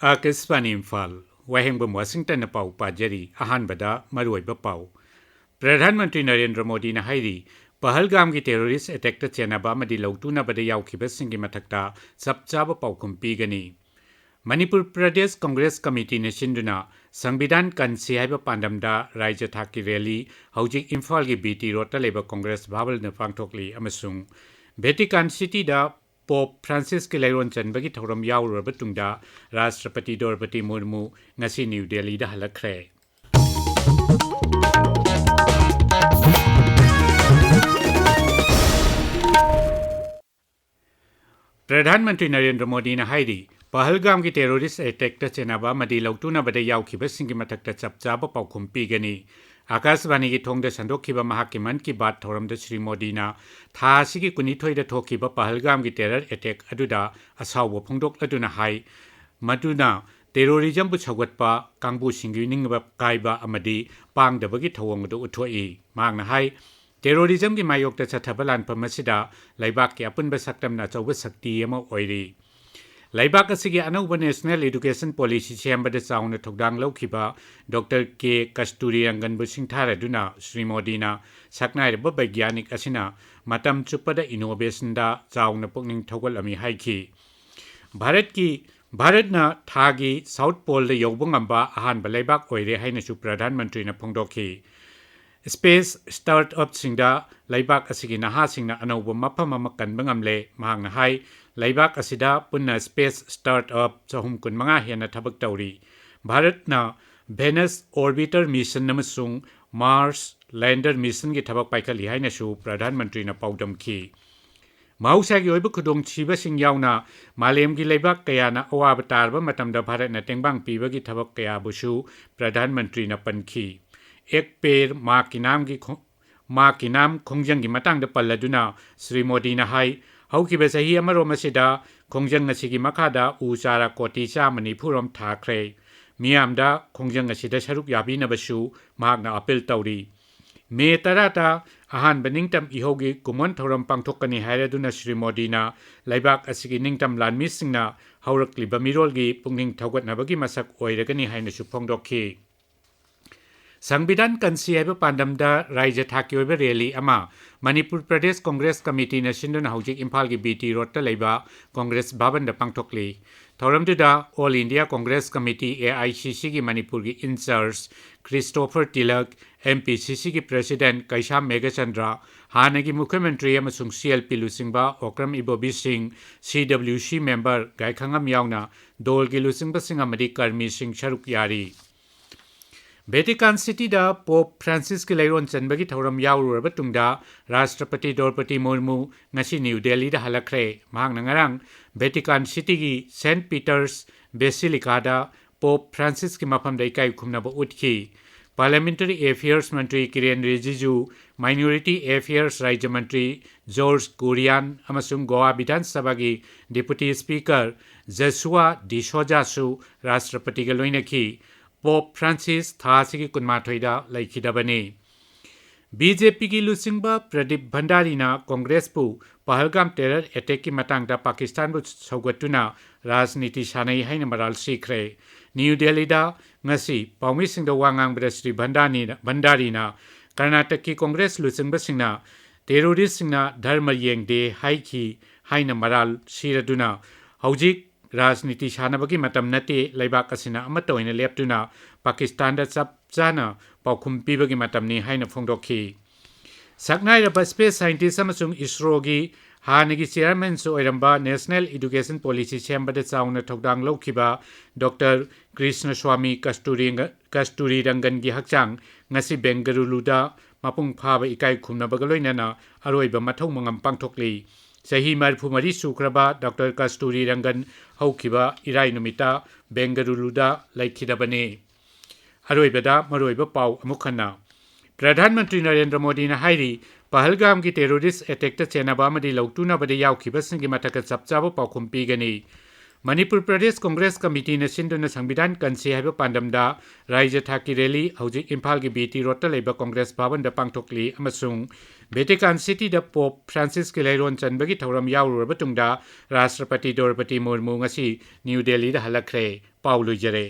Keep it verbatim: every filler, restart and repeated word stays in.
ꯑꯥꯀꯥꯁꯕꯥꯅꯤ ꯏꯝꯐꯥꯜ, ꯋꯥꯍꯦꯡꯕꯝ ꯋꯥꯁꯤꯡꯇꯟꯅ ꯄꯥꯎ ꯄꯥꯖꯔꯤ꯫ ꯑꯍꯥꯟꯕꯗ ꯃꯔꯨꯑꯣꯏꯕ ꯄꯥꯎ꯫ ꯄ꯭ꯔꯙꯥꯟ ꯃꯟꯇ꯭ꯔꯤ ꯅꯔꯦꯟꯗ꯭ꯔ ꯃꯣꯗꯤꯅ ꯍꯥꯏꯔꯤ, ꯄꯍꯜꯒꯥꯝꯒꯤ terrorist attackꯇ ꯆꯦꯟꯅꯕ ꯑꯃꯗꯤ ꯂꯧꯇꯨꯅꯕꯗ ꯌꯥꯎꯈꯤꯕꯁꯤꯡꯒꯤ ꯃꯊꯛꯇ ꯆꯞ ꯆꯥꯕ ꯄꯥꯎꯈꯨꯝ ꯄꯤꯒꯅꯤ꯫ ꯃꯅꯤꯄꯨꯔ ꯄ꯭ꯔꯗꯦꯁ ꯀꯪꯒ꯭ꯔꯦꯁ ꯀꯃꯤꯇꯤꯅ ꯁꯤꯟꯗꯨꯅ ꯁꯪꯕꯤꯙꯥꯟ ꯀꯟꯁꯤ ꯍꯥꯏꯕ ꯄꯥꯟꯗꯝꯗ ꯔꯥꯏꯖ ꯊꯥꯛꯀꯤ rally ꯍꯧꯖꯤꯛ ꯏꯝꯐꯥꯜꯒꯤ ꯕꯤ ꯇꯤ ꯔꯣꯗꯇ ꯂꯩꯕ ꯀꯪꯒ꯭ꯔꯦꯁ ꯚꯕꯟꯗ ꯄꯥꯡꯊꯣꯛꯂꯤ ꯑꯃꯁꯨꯡ ꯚꯦꯇꯤꯀꯥꯟ ꯁꯤꯇꯤꯗ ꯄꯣꯞ ꯐ꯭ꯔꯥꯟꯁꯤꯁꯀꯤ ꯂꯩꯔꯣꯟ ꯆꯟꯕꯒꯤ ꯊꯧꯔꯝ ꯌꯥꯎꯔꯨꯔꯕ ꯇꯨꯡꯗ ꯔꯥꯁꯇ꯭ꯔꯄꯇꯤ ꯗ꯭ꯔꯧꯄꯗꯤ ꯃꯨꯔꯃꯨ ꯉꯁꯤ ꯅ꯭ꯌꯨ ꯗꯦꯜꯂꯤꯗ ꯍꯜꯂꯛꯈ꯭ꯔꯦ꯫ ꯄ꯭ꯔꯙꯥꯟ ꯃꯟꯇ꯭ꯔꯤ ꯅꯔꯦꯟꯗ꯭ꯔ ꯃꯣꯗꯤꯅ ꯍꯥꯏꯔꯤ, ꯄꯍꯜꯒꯥꯝꯒꯤ terrorist attackꯇ ꯆꯦꯟꯅꯕ ꯑꯃꯗꯤ ꯂꯧꯇꯨꯅꯕꯗ ꯌꯥꯎꯈꯤꯕꯁꯤꯡꯒꯤ ꯃꯊꯛꯇ ꯆꯞ ꯆꯥꯕ ꯄꯥꯎꯈꯨꯝ ꯄꯤꯒꯅꯤ꯫ ꯑꯥꯀꯥꯁꯕꯥꯅꯤꯒꯤ ꯊꯣꯡꯗ ꯁꯟꯗꯣꯛꯈꯤꯕ ꯃꯍꯥꯛꯀꯤ ꯃꯟ ꯀꯤ ꯕꯥꯠ ꯊꯧꯔꯝꯗ ꯁ꯭ꯔꯤ ꯃꯣꯗꯤꯅ ꯊꯥ ꯑꯁꯤꯒꯤ ꯀꯨꯟꯅꯤꯊꯣꯏꯗ ꯊꯣꯛꯈꯤꯕ ꯄꯍꯜꯒꯥꯝꯒꯤ terror attack ꯑꯗꯨꯗ ꯑꯁꯥꯎꯕ ꯐꯣꯡꯗꯣꯛꯂꯗꯨꯅ ꯍꯥꯏ, ꯃꯗꯨꯅ terrorismꯕꯨ ꯁꯧꯒꯠꯄ ꯀꯥꯡꯕꯨꯁꯤꯡꯒꯤ ꯅꯤꯡꯕ ꯀꯥꯏꯕ ꯑꯃꯗꯤ ꯄꯥꯡꯗꯕꯒꯤ ꯊꯧꯑꯣꯡ ꯑꯗꯨ ꯎꯠꯊꯣꯛꯏ꯫ ꯃꯍꯥꯛꯅ ꯍꯥꯏ, terrorismꯒꯤ ꯃꯥꯌꯣꯛꯇ ꯆꯠꯊꯕ ꯂꯥꯟꯐꯝ ꯑꯁꯤꯗ ꯂꯩꯕꯥꯛꯀꯤ ꯑꯄꯨꯟꯕ ꯁꯛꯇꯝꯅ ꯑꯆꯧꯕ ꯁꯛꯇꯤ ꯑꯃ ꯑꯣꯏꯔꯤ꯫ ꯂꯩꯕꯥꯛ ꯑꯁꯤꯒꯤ ꯑꯅꯧꯕ National Education Policy ꯁꯦꯝꯕꯗ ꯆꯥꯎꯅ ꯊꯧꯗꯥꯡ ꯂꯧꯈꯤꯕ ꯗꯣꯛꯇꯔ ꯀꯦ ꯀꯁꯇꯨꯔꯤꯔꯪꯒꯟꯕꯨ ꯁꯤꯡꯊꯥꯔꯗꯨꯅ ꯁ꯭ꯔꯤ ꯃꯣꯗꯤꯅ ꯁꯛꯅꯥꯏꯔꯕ ꯕꯩꯒ꯭ꯌꯥꯅꯤꯛ ꯑꯁꯤꯅ ꯃꯇꯝ ꯆꯨꯞꯄꯗ innovationꯗ ꯆꯥꯎꯅ ꯄꯨꯛꯅꯤꯡ ꯊꯧꯒꯠꯂꯝꯃꯤ ꯍꯥꯏꯈꯤ꯫ ꯚꯥꯔꯠꯀꯤ, ꯚꯥꯔꯠꯅ ꯊꯥꯒꯤ South Poleꯗ ꯌꯧꯕ ꯉꯝꯕ ꯑꯍꯥꯟꯕ ꯂꯩꯕꯥꯛ ꯑꯣꯏꯔꯦ ꯍꯥꯏꯅꯁꯨ ꯄ꯭ꯔꯙꯥꯟ ꯃꯟꯇ꯭ꯔꯤꯅ ꯐꯣꯡꯗꯣꯛꯈꯤ꯫ Space startupꯁꯤꯡꯗ ꯂꯩꯕꯥꯛ ꯑꯁꯤꯒꯤ ꯅꯍꯥꯁꯤꯡꯅ ꯑꯅꯧꯕ ꯃꯐꯝ ꯑꯃ ꯀꯟꯕ ꯉꯝꯂꯦ꯫ ꯃꯍꯥꯛꯅ ꯍꯥꯏ, ꯂꯩꯕꯥꯛ ꯑꯁꯤꯗ ꯄꯨꯟꯅ space startup ꯆꯍꯨꯝ ꯀꯨꯟꯃꯉꯥ ꯍꯦꯟꯅ ꯊꯕꯛ ꯇꯧꯔꯤ꯫ ꯚꯥꯔꯠꯅ Venus Orbiter Mission ꯑꯃꯁꯨꯡ Mars Lander Missionꯒꯤ ꯊꯕꯛ ꯄꯥꯏꯈꯠꯂꯤ ꯍꯥꯏꯅꯁꯨ ꯄ꯭ꯔꯙꯥꯟ ꯃꯟꯇ꯭ꯔꯤꯅ ꯄꯥꯎꯗꯝꯈꯤ꯫ ꯃꯍꯧꯁꯥꯒꯤ ꯑꯣꯏꯕ ꯈꯨꯗꯣꯡꯊꯤꯕꯁꯤꯡ ꯌꯥꯎꯅ ꯃꯥꯂꯦꯝꯒꯤ ꯂꯩꯕꯥꯛ ꯀꯌꯥꯅ ꯑꯋꯥꯕ ꯇꯥꯔꯕ ꯃꯇꯝꯗ ꯚꯥꯔꯠꯅ ꯇꯦꯡꯕꯥꯡ ꯄꯤꯕꯒꯤ ꯊꯕꯛ ꯀꯌꯥꯕꯨꯁꯨ ꯄ꯭ꯔꯙꯥꯟ ꯃꯟꯇ꯭ꯔꯤꯅ ꯄꯟꯈꯤ꯫ ꯑꯦꯛ ꯄꯦꯔ ꯃꯥ ꯀꯤ ꯅꯥꯝꯒꯤ ꯈꯣ-, ꯃꯥ ꯀꯤ ꯅꯥꯝ ꯈꯣꯡꯖꯪꯒꯤ ꯃꯇꯥꯡꯗ ꯄꯜꯂꯗꯨꯅ ꯁ꯭ꯔꯤ ꯃꯣꯗꯤꯅ ꯍꯥꯏ, ꯍꯧꯈꯤꯕ ꯆꯍꯤ ꯑꯃꯔꯣꯝ ꯑꯁꯤꯗ ꯈꯣꯡꯖꯪ ꯑꯁꯤꯒꯤ ꯃꯈꯥꯗ ꯎ ꯆꯥꯔꯥ ꯀꯣꯇꯤ ꯆꯥꯝꯃ ꯅꯤꯐꯨ ꯔꯣꯝ ꯊꯥꯈ꯭ꯔꯦ꯫ ꯃꯤꯌꯥꯝꯗ ꯈꯣꯡꯖꯪ ꯑꯁꯤꯗ ꯁꯔꯨꯛ ꯌꯥꯕꯤꯅꯕꯁꯨ ꯃꯍꯥꯛꯅ ꯑꯥꯄꯤꯜ ꯇꯧꯔꯤ꯫ ꯃꯦ ꯇꯔꯥꯗ ꯑꯍꯥꯟꯕ ꯅꯤꯡꯇꯝ ꯏꯍꯧꯒꯤ ꯀꯨꯝꯑꯣꯟ ꯊꯧꯔꯝ ꯄꯥꯡꯊꯣꯛꯀꯅꯤ ꯍꯥꯏꯔꯗꯨꯅ ꯁ꯭ꯔꯤ ꯃꯣꯗꯤꯅ ꯂꯩꯕꯥꯛ ꯑꯁꯤꯒꯤ ꯅꯤꯡꯇꯝ ꯂꯥꯟꯃꯤꯁꯤꯡꯅ ꯍꯧꯔꯛꯂꯤꯕ ꯃꯤꯔꯣꯜꯒꯤ ꯄꯨꯛꯅꯤꯡ ꯊꯧꯒꯠꯅꯕꯒꯤ ꯃꯁꯛ ꯑꯣꯏꯔꯒꯅꯤ ꯍꯥꯏꯅꯁꯨ ꯐꯣꯡꯗꯣꯛꯈꯤ꯫ ꯁꯪꯕꯤꯙꯥꯟ ꯀꯟꯁꯤ ꯍꯥꯏꯕ ꯄꯥꯟꯗꯝꯗ ꯔꯥꯏꯖ꯭ꯌ ꯊꯥꯛꯀꯤ ꯑꯣꯏꯕ ꯔꯦꯂꯤ ꯑꯃ ꯃꯅꯤꯄꯨꯔ ꯄ꯭ꯔꯗꯦꯁ ꯀꯣꯡꯒ꯭ꯔꯦꯁ ꯀꯃꯤꯇꯤꯅ ꯁꯤꯟꯗꯨꯅ ꯍꯧꯖꯤꯛ ꯏꯝꯐꯥꯜꯒꯤ ꯕꯤ ꯇꯤ ꯔꯣꯗꯇ ꯂꯩꯕ ꯀꯣꯡꯒ꯭ꯔꯦꯁ ꯚꯕꯟꯗ ꯄꯥꯡꯊꯣꯛꯂꯤ꯫ ꯊꯧꯔꯝꯗꯨꯗ all India Congress committee, A I C ꯁꯤꯒꯤ ꯃꯅꯤꯄꯨꯔꯒꯤ in charge Christopher Tilak, M P C ꯁꯤꯒꯤ ꯄ꯭ꯔꯦꯁꯤꯗꯦꯟꯠ ꯀꯩꯁꯥꯝ ꯃꯦꯘꯆꯟꯗ꯭ꯔ, ꯍꯥꯟꯅꯒꯤ ꯃꯨꯈ꯭ꯌ ꯃꯟꯇ꯭ꯔꯤ ꯑꯃꯁꯨꯡ ꯁꯤ ꯑꯦꯜ ꯄꯤ ꯂꯨꯆꯤꯡꯕ ꯑꯣꯀ꯭ꯔꯝ ꯏꯕꯣꯕꯤ ꯁꯤꯡ, ꯁꯤ ꯗꯕ꯭ꯂꯤꯌꯨ ꯁꯤ ꯃꯦꯝꯕꯔ ꯒꯥꯏꯈꯉꯝ ꯌꯥꯎꯅ ꯗꯣꯜꯒꯤ ꯂꯨꯆꯤꯡꯕꯁꯤꯡ ꯑꯃꯗꯤ ꯀꯔꯃꯤꯁꯤꯡ ꯁꯔꯨꯛ ꯌꯥꯔꯤ꯫ ꯚꯦꯇꯤꯀꯥꯟ ꯁꯤꯇꯤꯗ ꯄꯣꯞ ꯐ꯭ꯔꯥꯟꯁꯤꯁꯀꯤ ꯂꯩꯔꯣꯟ ꯆꯟꯕꯒꯤ ꯊꯧꯔꯝ ꯌꯥꯎꯔꯨꯔꯕ ꯇꯨꯡꯗ ꯔꯥꯁꯇ꯭ꯔꯄꯇꯤ ꯗ꯭ꯔꯧꯄꯗꯤ ꯃꯨꯔꯃꯨ ꯉꯁꯤ ꯅ꯭ꯌꯨ ꯗꯦꯜꯂꯤꯗ ꯍꯜꯂꯛꯈ꯭ꯔꯦ꯫ ꯃꯍꯥꯛꯅ ꯉꯔꯥꯡ ꯚꯦꯇꯤꯀꯥꯟ ꯁꯤꯇꯤꯒꯤ ꯁꯦꯟꯠ ꯄꯤꯇꯔꯁ ꯕꯦꯁꯤꯂꯤꯀꯥꯗ ꯄꯣꯞ ꯐ꯭ꯔꯥꯟꯁꯤꯁꯀꯤ ꯃꯐꯝꯗ ꯏꯀꯥꯏ ꯈꯨꯝꯅꯕ ꯎꯠꯈꯤ꯫ ꯄꯥꯔꯂꯤꯌꯥꯃꯦꯟꯇꯔꯤ ꯑꯦꯐꯤꯌꯔꯁ ꯃꯟꯇ꯭ꯔꯤ ꯀꯤꯔꯦꯟ ꯔꯤꯖꯤꯖꯨ, ꯃꯥꯏꯅꯣꯔꯤꯇꯤ ꯑꯦꯐꯤꯌꯔꯁ ꯔꯥꯖ꯭ꯌ ꯃꯟꯇ꯭ꯔꯤ ꯖꯣꯔꯖ ꯀꯨꯔꯤꯌꯥꯟ ꯑꯃꯁꯨꯡ ꯒꯣꯋꯥ ꯕꯤꯙꯥꯟ ꯁꯚꯥꯒꯤ ꯗꯤꯄꯨꯇꯤ ꯁ꯭ꯄꯤꯀꯔ ꯖꯁꯨꯋꯥ ꯗꯤꯁꯣꯖꯥꯁꯨ ꯔꯥꯁꯇ꯭ꯔꯄꯇꯤꯒ ꯂꯣꯏꯅꯈꯤ꯫ ꯄꯣꯞ ꯐ꯭ꯔꯥꯟꯁꯤꯁ ꯊꯥ ꯑꯁꯤꯒꯤ ꯀꯨꯟꯃꯥꯊꯣꯏꯗ ꯂꯩꯈꯤꯗꯕꯅꯤ꯫ ꯕꯤ ꯖꯦ ꯄꯤꯒꯤ ꯂꯨꯆꯤꯡꯕ ꯄ꯭ꯔꯗꯤꯞ ꯚꯟꯗꯥꯔꯤꯅ ꯀꯣꯡꯒ꯭ꯔꯦꯁꯄꯨ ꯄꯍꯜꯒꯥꯝ ꯇꯦꯔꯔ ꯑꯦꯇꯦꯛꯀꯤ ꯃꯇꯥꯡꯗ ꯄꯥꯀꯤꯁꯇꯥꯟꯕꯨ ꯁꯧꯒꯠꯇꯨꯅ ꯔꯥꯖꯅꯤꯇꯤ ꯁꯥꯟꯅꯩ ꯍꯥꯏꯅ ꯃꯔꯥꯜ ꯁꯤꯈ꯭ꯔꯦ꯫ ꯅ꯭ꯌꯨ ꯗꯦꯜꯂꯤꯗ ꯉꯁꯤ ꯄꯥꯎꯃꯤꯁꯤꯡꯗ ꯋꯥ ꯉꯥꯡꯕꯗ ꯁ꯭ꯔꯤ ꯚꯟꯗꯥꯅꯤꯅ-, ꯚꯟꯗꯥꯔꯤꯅ ꯀꯔꯅꯥꯇꯛꯀꯤ ꯀꯣꯡꯒ꯭ꯔꯦꯁ ꯂꯨꯆꯤꯡꯕꯁꯤꯡꯅ ꯇꯦꯔꯣꯔꯤꯁꯁꯤꯡꯅ ꯙꯔꯃ ꯌꯦꯡꯗꯦ ꯍꯥꯏꯈꯤ ꯍꯥꯏꯅ ꯃꯔꯥꯜ ꯁꯤꯔꯗꯨꯅ ꯍꯧꯖꯤꯛ ꯔꯥꯖꯅꯤꯇꯤ ꯁꯥꯟꯅꯕꯒꯤ ꯃꯇꯝ ꯅꯠꯇꯦ, ꯂꯩꯕꯥꯛ ꯑꯁꯤꯅ ꯑꯃꯠꯇ ꯑꯣꯏꯅ ꯂꯦꯞꯇꯨꯅ ꯄꯥꯀꯤꯁꯇꯥꯟꯗ ꯆꯞ ꯆꯥꯅ ꯄꯥꯎꯈꯨꯝ ꯄꯤꯕꯒꯤ ꯃꯇꯝꯅꯤ ꯍꯥꯏꯅ ꯐꯣꯡꯗꯣꯛꯈꯤ꯫ ꯁꯛꯅꯥꯏꯔꯕ ꯁ꯭ꯄꯦꯁ ꯁꯥꯏꯟꯇꯤꯁ ꯑꯃꯁꯨꯡ ꯏꯁꯔꯣꯒꯤ ꯍꯥꯟꯅꯒꯤ ꯆꯤꯌꯔꯃꯦꯟꯁꯨ ꯑꯣꯏꯔꯝꯕ ꯅꯦꯁꯅꯦꯜ ꯏꯗꯨꯀꯦꯁꯟ ꯄꯣꯂꯤꯁꯤ ꯁꯦꯝꯕꯗ ꯆꯥꯎꯅ ꯊꯧꯗꯥꯡ ꯂꯧꯈꯤꯕ ꯗꯣꯛꯇꯔ ꯀ꯭ꯔꯤꯁꯅ ꯁ꯭ꯋꯥꯃꯤ ꯀꯁꯇꯨꯔꯤ-, ꯀꯁꯇꯨꯔꯤ ꯔꯪꯒꯟꯒꯤ ꯍꯛꯆꯥꯡ ꯉꯁꯤ ꯕꯦꯡꯒꯂꯨꯔꯨꯗ ꯃꯄꯨꯡ ꯐꯥꯕ ꯏꯀꯥꯏ ꯈꯨꯝꯅꯕꯒ ꯂꯣꯏꯅꯅ ꯑꯔꯣꯏꯕ ꯃꯊꯧ ꯃꯉꯝ ꯄꯥꯡꯊꯣꯛꯂꯤ꯫ ꯆꯍꯤ ꯃꯔꯤꯐꯨ ꯃꯔꯤ ꯁꯨꯈ꯭ꯔꯕ ꯗꯣꯛꯇꯔ ꯀꯁꯇꯨꯔꯤ ꯔꯪꯒꯟ ꯍꯧꯈꯤꯕ ꯏꯔꯥꯏ ꯅꯨꯃꯤꯠꯇ ꯕꯦꯡꯒꯂꯨꯔꯨꯗ ꯂꯩꯈꯤꯗꯕꯅꯤ꯫ ꯑꯔꯣꯏꯕꯗ ꯃꯔꯨꯑꯣꯏꯕ ꯄꯥꯎ ꯑꯃꯨꯛ ꯍꯟꯅ꯫ ꯄ꯭ꯔꯙꯥꯟ ꯃꯟꯇ꯭ꯔꯤ ꯅꯔꯦꯟꯗ꯭ꯔ ꯃꯣꯗꯤꯅ ꯍꯥꯏꯔꯤ, ꯄꯍꯜꯒꯥꯝꯒꯤ ꯇꯦꯔꯣꯔꯤꯁ ꯑꯦꯇꯦꯛꯇ ꯆꯦꯟꯅꯕ ꯑꯃꯗꯤ ꯂꯧꯇꯨꯅꯕꯗ ꯌꯥꯎꯈꯤꯕꯁꯤꯡꯒꯤ ꯃꯊꯛꯇ ꯆꯞ ꯆꯥꯕ ꯄꯥꯎꯈꯨꯝ ꯄꯤꯒꯅꯤ꯫ ꯃꯅꯤꯄꯨꯔ ꯄ꯭ꯔꯗꯦꯁ ꯀꯣꯡꯒ꯭ꯔꯦꯁ ꯀꯃꯤꯇꯤꯅ ꯁꯤꯟꯗꯨꯅ ꯁꯪꯕꯤꯙꯥꯟ ꯀꯟꯁꯤ ꯍꯥꯏꯕ ꯄꯥꯟꯗꯝꯗ ꯔꯥꯏꯖ꯭ꯌ ꯊꯥꯛꯀꯤ ꯔꯦꯂꯤ ꯍꯧꯖꯤꯛ ꯏꯝꯐꯥꯜꯒꯤ ꯕꯤ ꯇꯤ ꯔꯣꯗꯇ ꯂꯩꯕ ꯀꯣꯡꯒ꯭ꯔꯦꯁ ꯚꯕꯟꯗ ꯄꯥꯡꯊꯣꯛꯂꯤ ꯑꯃꯁꯨꯡ ꯚꯦꯇꯤꯀꯥꯟ ꯁꯤꯇꯤꯗ ꯄꯣꯞ ꯐ꯭ꯔꯥꯟꯁꯤꯁꯀꯤ ꯂꯩꯔꯣꯟ ꯆꯟꯕꯒꯤ ꯊꯧꯔꯝ ꯌꯥꯎꯔꯨꯔꯕ ꯇꯨꯡꯗ ꯔꯥꯁꯇ꯭ꯔꯄꯇꯤ ꯗ꯭ꯔꯧꯄꯗꯤ ꯃꯨꯔꯃꯨ ꯉꯁꯤ ꯅ꯭ꯌꯨ ꯗꯦꯜꯂꯤꯗ ꯍꯜꯂꯛꯈ꯭ꯔꯦ꯫ ꯄꯥꯎ ꯂꯣꯏꯖꯔꯦ꯫